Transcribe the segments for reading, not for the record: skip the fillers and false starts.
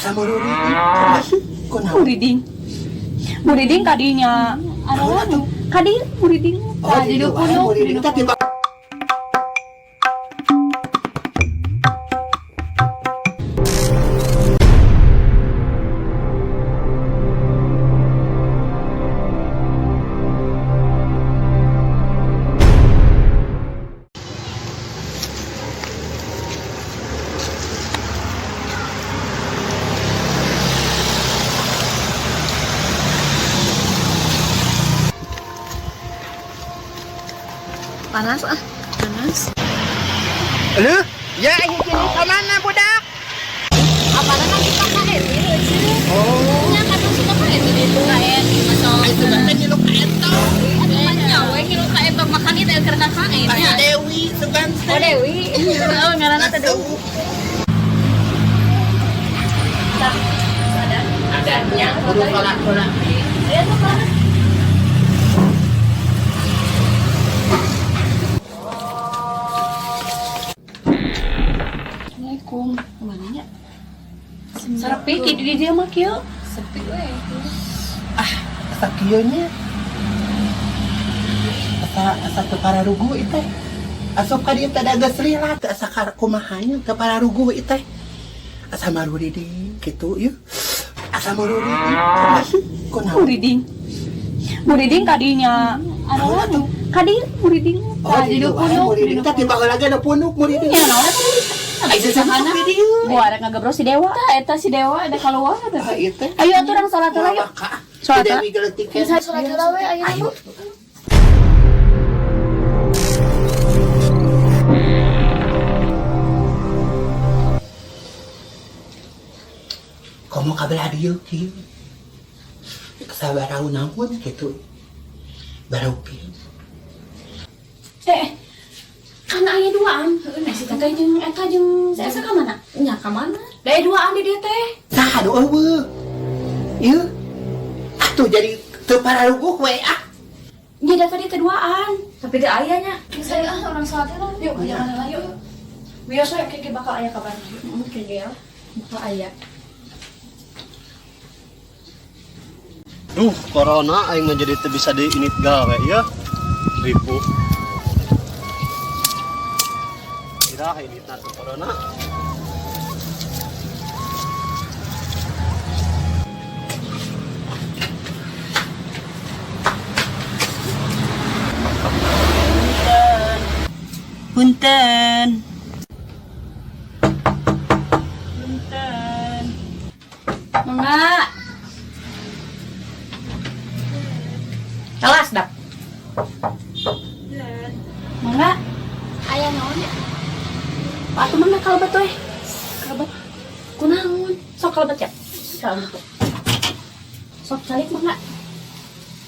Asa muriding. Kunaon? Muriding. Muriding kadinya. Naon atuh? Kadi muriding. Oh, di muriding teh tiba. Panas ah. Panas. Leuh, ya ini jadi ka mana budak? Apana nanti KKN ieu sih. Oh, Nya kan si KKN di ditu KN masuk. itu teh ngilu ka eta. Aduh mah we ngilu ka eta makan itu keur KKN Ka nya. Dewi sugan teh. Oh Dewi. Oh ngaranna teh Dewi. Ada nya kudu kolak-kolak. Aya tuh panas. Assalamualaikum. Kemana nya? Sepi ki di dieu mah kieu. Sepi we. Ah, asa kieu nya. Asa asa teu pararuguh ieu teh. Asup ka dieu teh da geus lila teu asa kumaha nya teu pararuguh ieu teh. Asa maruriding kitu ieu. Asa maruriding. Kunaon? Muriding. Muriding kadinya. Naon atuh? Kadi muriding. Oh, di muriding teh tiba lagi ada punuk muriding. Ya naon atuh? Ai sesama di dieu. Gua arek ngagebro si Dewa. Tah eta si Dewa ada keluar eta. Ah, ieu teh. Ayo atuh urang salat heula yuk. Salat. Salat. Dewi geletik. Salat heula we ayeuna. Ayo. Komo kabelah dieu kieu. Sabarau naon kitu. Barau kieu. Eh, kan aya duaan. Heueuh, si teteh jeung eta jeung si Esa ka mana? Nya ka mana? Da aya duaan di dieu teh. Saha nu eueuh? Ieu. Atuh jadi teu pararuguh we ah. Nya da tadi teh duaan. Tapi teu aya nya. Geus aya ah urang salat heula. Yuk, jangan heula yuk. Biasa ya keke bakal aya kabar. Heeh, keke ya. Bakal aya. Duh, corona aing mah jadi teu bisa diinit gawe ya. Ribu. Kira initna tuh corona. Punten. Punten. Mangga. Kelas dak. Mangga. Aya naon ya? Atuh mangga kalebet we. Kalebet. Kunaon? Sok kalebet ya. Kalebet. Sok calik mangga.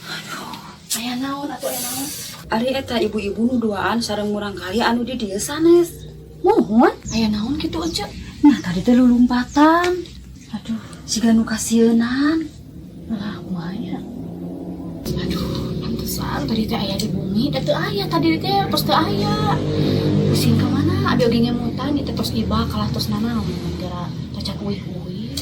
Aduh, aya naon atuh aya naon? Ari eta ibu-ibu nu duaan sareng murang kali anu di dieu sanes. Muhun, aya naon kitu ece? Nah tadi teh lulumpatan. Aduh, Siga nu kasieunan. lah kumaha nya? Aduh, pantesan tadi teh aya di bumi, da teu aya tadi teh tos teu aya. Pusing ka mana? Abi oge ngemutan ieu teh tos iba kalah tos nanaon gara tacan uih-uih.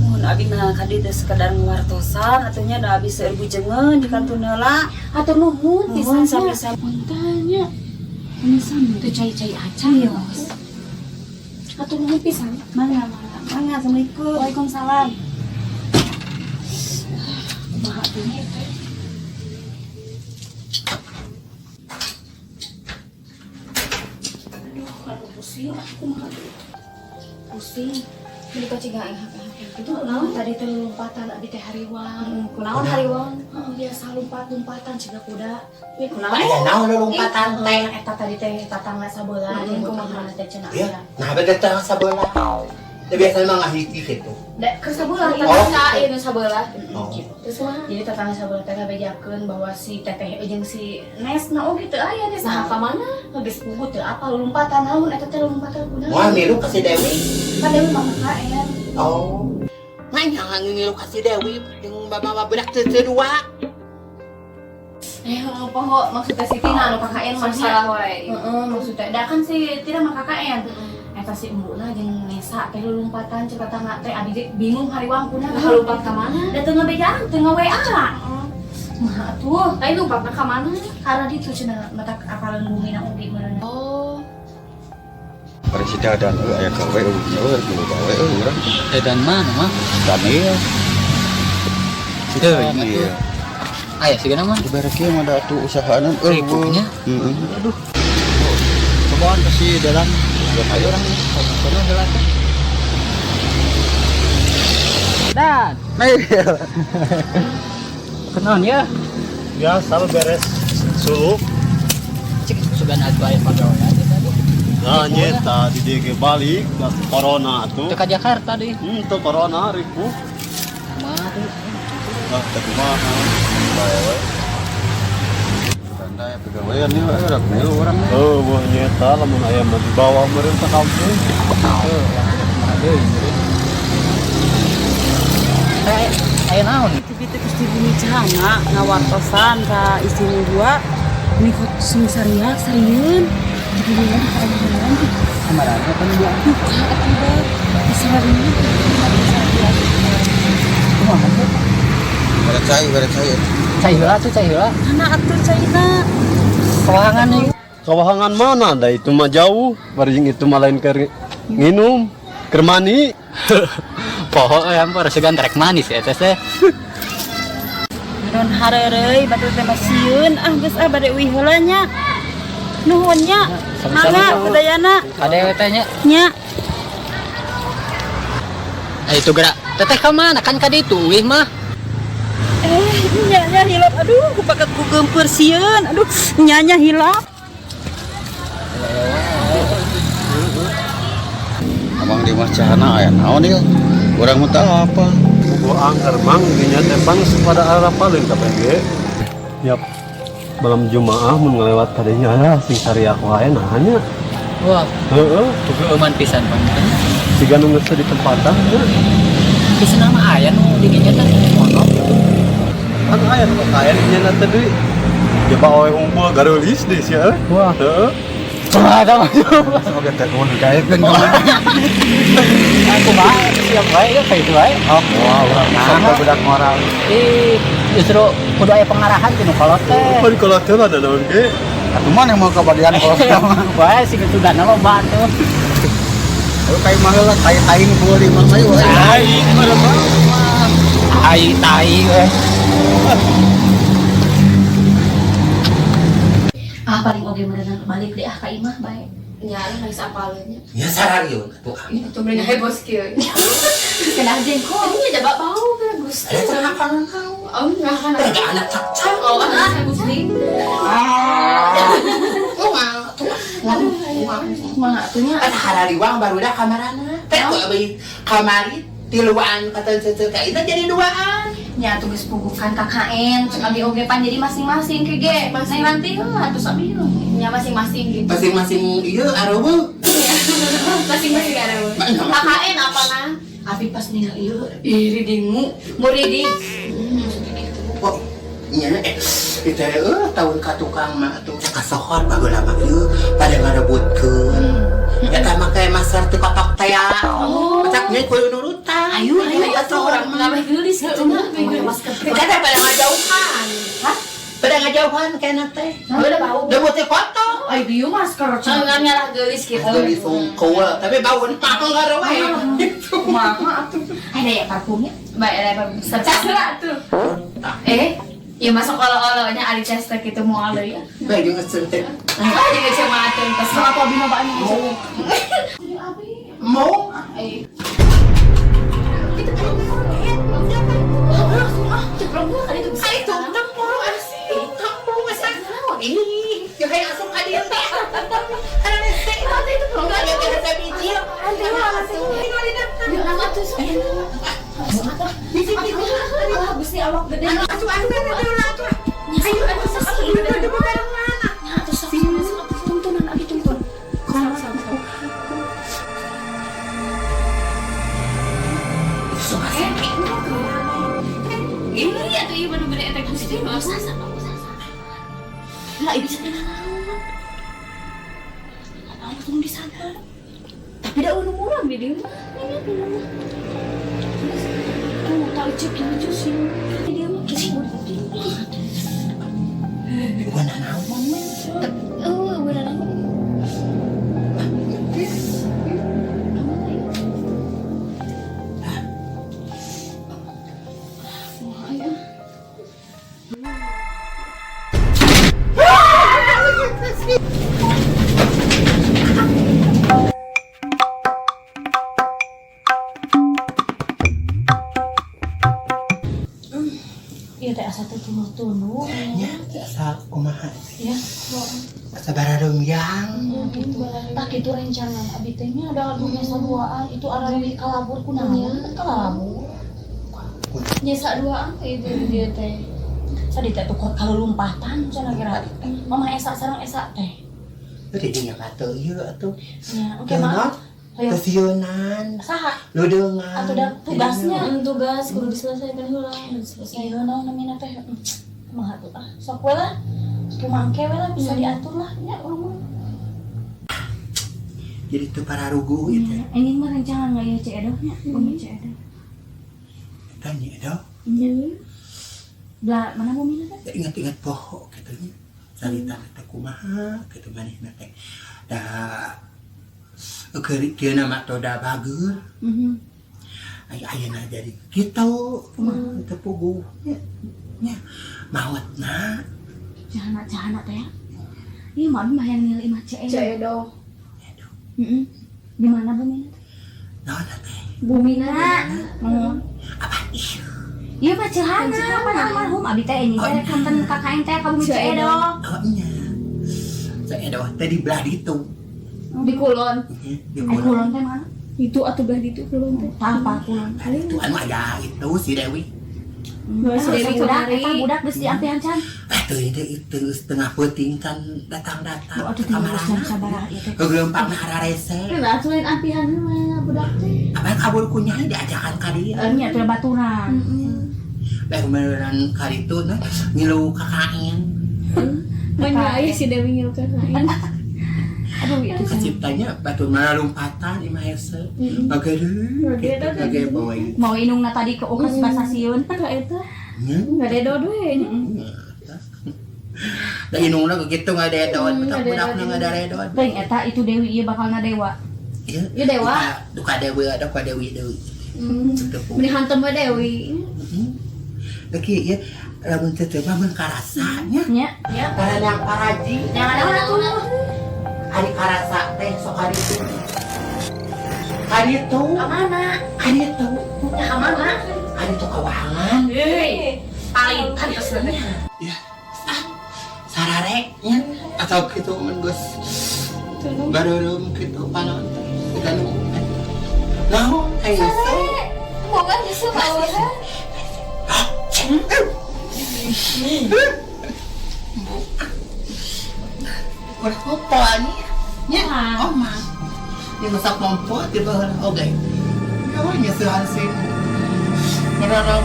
Mun abi mah ka dieu teh sekedar ngawartosan atuh nya da abi seueur bujengeun di kantun heula. Hatur nuhun Nuhun pisan nya. sami-sami. Punten nya. Sami. Teu cai-cai acan Iya. Hatur nuhun pisan. Mangga mangga. Mangga assalamualaikum. Waalaikumsalam. Kumaha atuh nya teh? Aduh, aduh pusing ah kumaha tuh. Pusing. Jadi kau cigah aing HP itu naon tadi teh lompatan abi teh hariwang. Kunaon hariwang? Heeh, biasa lompat-lompatan ciga kuda. Ih, kunaon? Aya naon lompatan teh? Eta tadi teh tatangga sabelah jeung kumaha teh cenah Ya, aya. nah beda teh sabelah. Da biasa mah ngahiji kitu. Da keur sabelah Oh. tatangga ieu nu sabelah. Oh. Gitu. Terus mah jadi tetangga sabelah teh ngabejakeun bahwa si teteh jeung si Nes na oge teu aya Nes nah ka mana? Geus puguh teu apa lompatan naon eta teh lompatan kunaon. Wah, milu ka si Dewi. Kan Dewi mah KKN. Oh. Nanya ngilu ka si Dewi jeung bapak budak teu teu dua. Eh, poho maksudnya si Tina anu KKN mah Masalah wae. Heeh, maksudnya da kan si Tina mah KKN. Eta si embuna jeung Nesa teh lulumpatan cek tetangga teh, abi ge bingung hariwang kunaon. Lompat ka mana? Da teu ngabejaan, teu nge-WA. Mah atuh. Tapi lompatna ka mana? Karena ditu cenah mata apalan bumi na oge meureun. Oh. Presiden dan aya gawe euy nya euy kudu gawe euy urang. Dan mana mah? Daniel. Teu, Iya. Aya sih mah. Dibere kieu mah da atuh usahaan euy. Ribunya. Heeh. Aduh. Cobaan ke si dalam. Ayo orang. Kono heula teh. Dan, kenaon ya? Biasa beres suluk. Cik sugan atuh aya pagawean teh tadi. Nah, nyeta di DG balik ke corona tuh. Teu ka Jakarta deui. Tuh corona ribu. Mah tuh. Ah, teu kumaha. Bae we. Tanda ya pegawaian ieu euy rek milu urang. Oh, wah nyeta lamun aya mah dibawa meureun ka kampung. Eh, aya naon? Tapi teh geus di bumi cahana ngawartosan ka istri nu dua. Ini kok sing saria sarieun. Di bumi di karangan tuh. Kamarana kan dia. Duka atuh bah. Sarieun. Kumaha tuh? Bare cai, bare cai. Cai heula tuh, cai heula. Mana atuh caina? Kawahangan nih. Kawahangan mana da itu mah jauh. Bari jeung itu mah lain keur nginum, keur mani. Poho euy hampir sugan rek manis ya teh teh. Nun hareureuy batur teh mah sieun ah geus ah bade uih heula nya. Nuhun nya. Sami-sami. Mangga sadayana Ada teh nya. nya. Eh itu gerak. Teteh ka mana? Kan ka ditu uih mah. Eh, nya hilap. Aduh, ku paket ku geumpeur sieun. Aduh, nya nya hilap. Abang di mah cahana aya naon ieu? Urang mah teu apa. Gua angker mang dinya teh pan pada arah paling kabeh ge. Yap. Malam Jumaah mun ngelewat tadinya ah sing sariak wae nah nya. Wah, Heeh, tuh euman pisan panginten. siga nu geus di tempatan nya. Pisan mah aya nu di dinya teh mono gitu. Kan aya nu kaya dinya teh deui. Coba awe unggul gareulis deui sia euy. Wah. Heeh. Kumaha tah mah? Oke teh kudu dikaitkeun kumaha. Aku mah siap wae ya kayak itu wae. Oh, wah urang bisa budak moral. Ih, justru kudu aya pengarahan ti nu kolot teh. Pan kolot teh ada naon ge. Atuh mana mau kabadian kolot mah. Wae sih sugana loba tuh. Ayo kai mah heula tai-tai nu di imah saya wae. Tai mah. Tai tai we. Ah paling oge meureunna balik deh ah ka imah bae. Nya geus apaleunnya. Ya sarariun atuh. Itu mending heboh kieu. Kena jengkol. Ini jaba bau bagus. Ada cenah kanan kau. Oh, enggak kan. Teh anak cakcak. Oh, ah, Gusti. Kumaha tuh? Kumaha atuh nya? Kan harariwang barudak kamarana. Teh ku abdi kamari tiluan kata cece ka itu jadi duaan. Nya atuh geus pugukan KKN cek abi oge pan jadi masing-masing ke ge. Neng ranti heula atuh abi. Nya masing-masing gitu. Masing-masing ieu areueuh. Masing-masing ada. KKN apa nah? Abi pas ningali ieu ih ridingmu, muriding. Oh, nya itu tahun ka tukang mah atuh kasohor baheula mah ieu pada ngarebutkeun. Eta mah kayak masker ti kotok teh ya. Oh. Macak nya kudu nurutan. Ayo ayo atuh orang urang Nambah geulis gitu mah. Masker. Kada pada ngajauhan. Hah? Pada ngajauhan kayaknya teh. Udah bau. Udah teh kotok. Ay, bieu masker Enggak nyalah geulis gitu. Geulis sungkul, tapi bau mah ngarewe. Gitu. Kumaha atuh. Ada ya parfumnya? Baik, ada cas lah tuh. Eh, ya masuk olo-olonya ari cas teh kitu moal deui ya. Bae jeung ngeceun teh. Ah, jeung cuma atuh tos. Sama aku abi mah Mau mau Itu itu tempur asih tempur masa ih ya kayak asup ka dieu teh. Ada teh itu enggak ada ada biji. Biji biji. Gusti awak gede. Asup asup atuh. Ayo asup asup barengan. Tuntunan abi tuntun. Ini atuh ieu mah nu gede teh Gusti nu sasa. Lah ieu bisa naon. Langsung di sana. Tapi da eueuh murah di dieu mah. Ini pindah mah. Tuh, tahu cek ini sih. Di dieu mah kieu. Bukan naon we. Eueuh, bener naon. Kamana ya? Wah, ya. Iya teh asa teh tunduh-tunduh. Nya teh asa kumaha sih? Ya, Asa bararungyang. ya gitu. Tah kitu rencangan abi teh nya ada dunya saduaan itu arah kalabur kunaon kalabur. Nya saduaan teh itu dia teh. Sadi teh tuh kalau lompatan cenah kira. Mama Esa sareng Esa teh. Teu dinya kata ieu atuh. Ya, oke mah. Ayo. Kesieunan. Saha? Leudeungan. Atuh da tugasnya. Tugas kudu diselesaikan heula, kudu diselesaikan. Iya naon namina teh. Kumaha tuh ah. Sok we lah. Kumaha engke we lah bisa diatur lah nya urang mah. Jadi teu pararuguh ieu teh. Ini mah rencangan nggak ya Ceu Edoh nya, bumi Ceu Edoh. Tanya Edoh. Iya. Belah mana bumi teh? Ingat-ingat poho kitu nya. Carita teh kumaha kitu manehna teh. Da keur kieu mah da bageur. Aya ayeuna jadi kitu kumaha teu puguh nya. Nya maotna. Cahana cahana teh ya. Iya mah abi mah yang nilai mah Ceu Edoh. Ceu Edoh. Edoh. Di mana bumi teh? Naon teh? Bumina. Heeh. Apa ieu? Iya mah Cehana, pan almarhum abi teh ini teh kanten KKN teh ka bumi Ceu Edoh. Oh nya. Ceu Edoh teh di belah ditu. Di kulon. Di Ai kulon teh mana? Itu atuh belah ditu kulon teh. Tah apa kulon? Itu anu aya itu si Dewi. Si Dewi budak kamari. Eta budak geus diampihan can. Atuh itu itu setengah peuting kan datang-datang Aduh ke teh jam kamarana. sabaraha ieu teh. Kegelempang hararese. Nah, atuh lain ampihan mah budak teh. Apa kabur ku nyai diajakan ka dieu. Nya teh baturan. Bae beneran ka ditu nah ngilu KKN. Banyak aya si Dewi ngilu KKN. Aduh itu Kaciptanya batur mana lompatan imah hese. Ngagede gitu ngageboy. Mau inungna tadi ke ukas basasieun. Ka eta. Nya. Ngadedod we nya. Da inungna kitu ngadedod, Hmm, budak budakna ngadedod. ngadaredod. Teuing eta itu Dewi ieu bakalna dewa. Ieu Ieu dewa. Duka dewi ada duka dewi dewi. Teu Meni hantem we Dewi. Lagi ya lamun teu teu mah mun karasa nya. Nya. Para yang paraji. Yang ada tuh. Ari karasa teh sok kaditu. Kaditu. Ka mana? Kaditu. Ya ka mana? Kaditu kawangan. Hei, paling pantes teh. Ya. Ah, sarare nya atau kitu mun geus barurum kitu panon teh. Kita nu. Naon aya Sare. Boga geus kawahan. Udah ngopo nih? Nya, oma. Ini masak mompo tiba heula oge. Ya nyeuseuhan sih. Merarap.